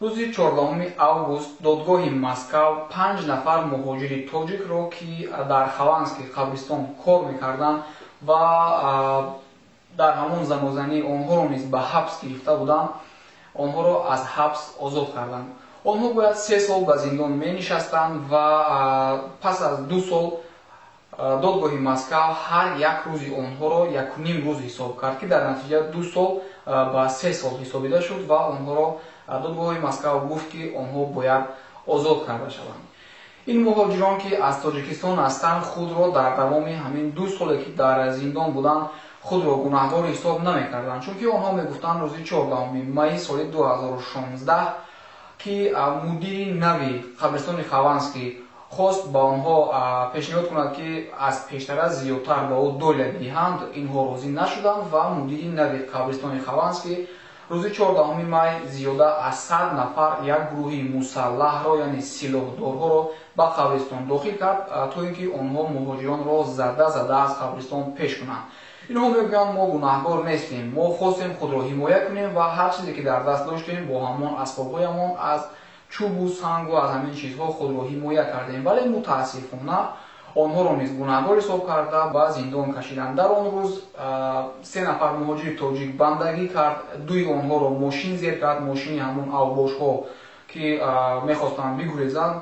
Рӯзи 14 август додгоҳи Москав 5 нафар муҳоҷири тоҷикро, ки дар Хованский қабристон кор мекарданд ва дар ҳамон занозанӣ онҳоро низ ба ҳабс гирифта буданд, онҳоро аз ҳабс озод карданд. Онҳо бояд 3 сол ба зиндон менишастанд ва пас аз 2 сол додгоҳи Москав ҳар як рӯзи онҳоро 1.5 рӯз ҳисоб кард, ки дар натиҷа 2 сол ба 3 сол ҳисобида шуд ва онҳоро додгоҳи Москав гуфт, ки онҳо бояд озод карда шаванд. Ин муҳоҷирон, ки аз Тоҷикистон ҳастанд, худро дар давоми ҳамин 2 соле, ки дар зиндон буданд, худро гунаҳгор ҳисоб намекарданд, чунки онҳо мегуфтанд рӯзи 14 майи соли 2016, ки мудири нави қабристони Хованский хост ба онҳо пешниҳод кунад, ки аз пештара зиёдтар ба ӯ доля бидиҳанд, инҳо розӣ нашуданд ва мудири нави қабристони Хованский рӯзи 14 май зиёда аз 100 нафар як гурӯҳи мусаллаҳро, яъне силоҳдорҳоро ба қабристон дохил кард, то ин ки онҳо муҳоҷиронро зада зада аз қабристон пеш кунанд. Инҳо мегӯянд мо гунаҳгор нестем, мо хостем худро ҳимоя кунем ва ҳар чизе ки дар даст доштем бо ҳамон асбобҳоямон аз чӯбу сангу аз ҳамин чизҳо худро ҳимоя кардем, вале мутаассифона онҳоро низ гунаҳгор ҳисоб карда ба зиндон кашиданд. Дар он рӯз 3 нафар муҳоҷири тоҷик бандагӣ кард, 2 онҳоро мошин зер кард, мошини ҳамон авбошҳо, ки мехостанд бигурезанд,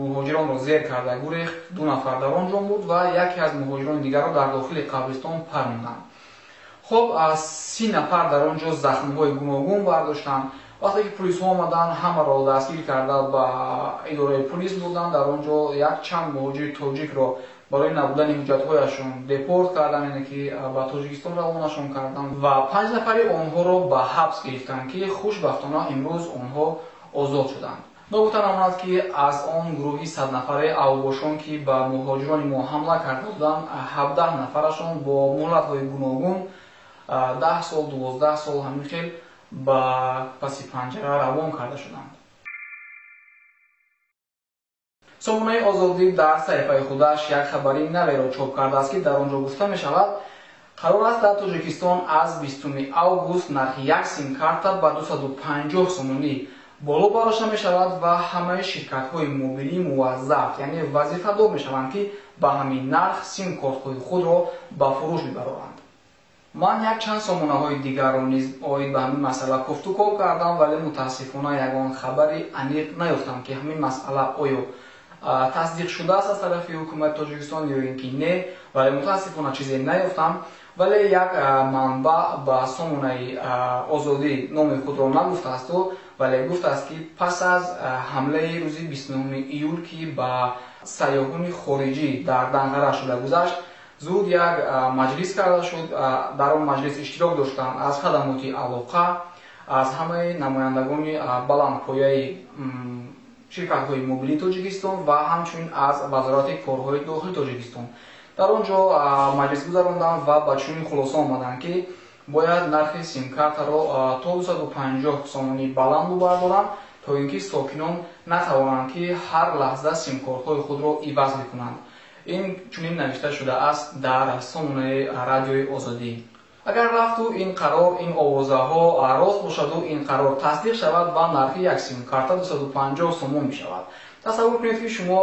муҳоҷиронро зер карда гурехт, 2 нафар дар он ҷо буд ва яке аз муҳоҷирони дигарро дар дохили қабристон паронданд. Хоб, 30 нафар дар он ҷо захмҳои гуногун бардоштанд. Вақте ки полисҳо омаданд, ҳамаро дастгир карда ба идораи полис бурданд. Дар он ҷо якчанд муҳоҷири тоҷикро барои набудани ҳуҷҷатҳояшон депорт карданд, яъне ки ба Тоҷикистон равонашон карданд ва 5 нафари онҳоро ба ҳабс гирифтанд, ки хушбахтона имрӯз онҳо озод шуданд. Ногуфта намонад, ки аз он гурӯҳи 100 нафараи авбошон, ки ба муҳоҷирони мо ҳамла карда буданд, 17 нафарашон бо муҳлатҳои гуногун 10 сол, 12 сол ҳамин хел ба паси панҷара равон карда шуданд. Сомонаи Озодӣ дар саҳифаи худаш як хабари наверо чоп кардааст, ки дар он ҷо гуфта мешавад, қарор аст дар Тоҷикистон аз 20 август нархи як симкарта ба 250 сомонӣ боло бардошта мешавад ва ҳамаи ширкатҳои мобилӣ муваззаф, яъне вазифадор мешаванд, ки ба ҳамин нарх симкортҳои худро ба фурӯш мебароранд. Ман якчанд сомонаҳои дигарро низ оид ба ҳамин масъала кофтуков кардам, вале мутаассифона ягон хабари аниқ наёфтам, ки ҳамин масъала оё тасдиқ шудааст аз тарафи ҳукумати Тоҷикистон ё ин ки не, вале мутаассифона чизе наёфтам. Вале як манбаъ ба сомонаи Озодӣ номи худро нагуфтаасту, вале гуфтааст, ки пас аз ҳамлаи рӯзи 29 июл, ки ба сайёҳони хориҷӣ дар Данғара шуда гузашт, зуд як маҷлис карда шуд. Дар он маҷлис иштирок доштанд аз хадамоти алоқа, аз ҳамаи намояндагони баландпояи ширкатҳои мобилии Тоҷикистон ва ҳамчунин аз Вазорати корҳои дохили Тоҷикистон. Дар он ҷо маҷлис гузаронданд ва ба чунин хулоса омаданд, ки бояд нархи симкартаро то 250 сомонӣ баланд бубардоранд, то ин ки сокинон натавонанд, ки ҳар лаҳза симкортҳои худро иваз бикунанд. Ин чунин навишта шудааст дар сомонаи Радиои Озодӣ. Агар рафту ин қарор, ин овозаҳо рост бошаду ин қарор тасдиқ шавад ва нархи як симкарта 250 сомон мешавад. Тасаввур кунед, ки шумо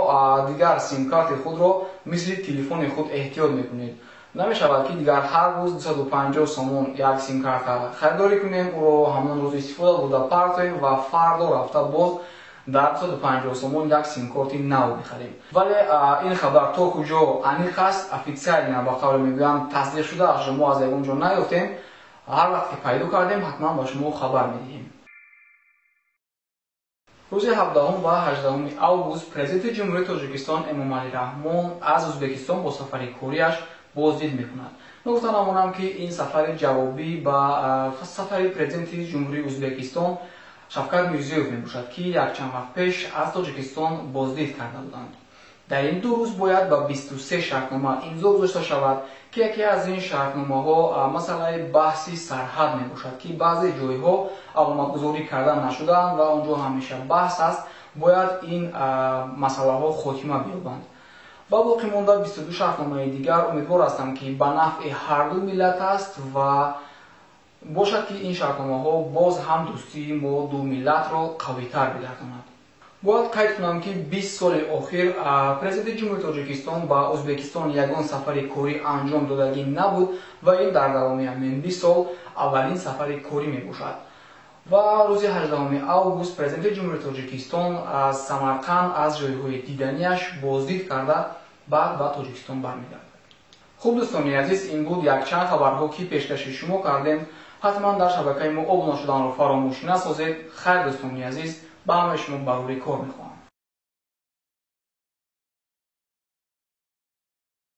дигар симкарти худро мисли телефони худ эҳтиёт мекунед. Намешавад, ки дигар ҳар рӯз 250 сомон як симкарта харидорӣ кунем, ӯро ҳамон рӯз истифода бурда партоем ва фардо рафта боз дар 250 сомон як симкорти нав бихарем. Вале ин хабар то куҷо аниқ аст, официально ба қавле мегӯянд тасдиқ шуда, аз шумо аз ягон ҷо наёфтем. Ҳар вақт ки пайдо кардем, ҳатман ба шумо хабар медиҳем. Рӯзи 17 ва 18 август президенти Ҷумҳурии Тоҷикистон Эмомалӣ Раҳмон аз Ӯзбекистон бо сафари кориаш боздид мекунад. Ногуфта намонам, ки ин сафари ҷавобӣ ба сафари президенти Ҷумҳурии Ӯзбекистон Шавкат Мирзиёев мебошад, ки якчанд вақт пеш аз Тоҷикистон боздид карда буданд. Дар ин 2 рӯз бояд ба 23 шартнома имзо гузошта шавад, ки яке аз ин шартномаҳо масъалаи баҳси сарҳад мебошад, ки баъзе ҷойҳо аломатгузорӣ карда нашудаанд ва он ҷо ҳамеша баҳс аст. Бояд ин масъалаҳо хотима биёбанд. Ва боқӣ монда 22 шартномаи дигар умедвор ҳастам, ки ба нафъи ҳар ду миллат аст ва Бошад, ки ин шартномаҳо боз ҳам дӯстии мо ду миллатро қавитар бигардонад. Бояд қайд кунам, ки 20 соли охир президенти Ҷумҳурии Тоҷикистон ба Ӯзбекистон ягон сафари корӣ анҷом додагӣ набуд ва ин дар давоми ҳамин 20 сол аввалин сафари корӣ мебошад. Ва рӯзи 18 август президенти Ҷумҳурии Тоҷикистон аз Самарқанд аз ҷойҳои диданияш боздид карда, баъд ба Тоҷикистон бармегардад. Хуб, дӯстони азиз, ин буд якчанд хабарҳо, ки пешкаши шумо кардем. Ҳатман дар шабакаи мо обуна шуданро фаромӯш насозед. Хайр, дӯстони азиз, ба ҳамаи шумо барори кор мехоҳам.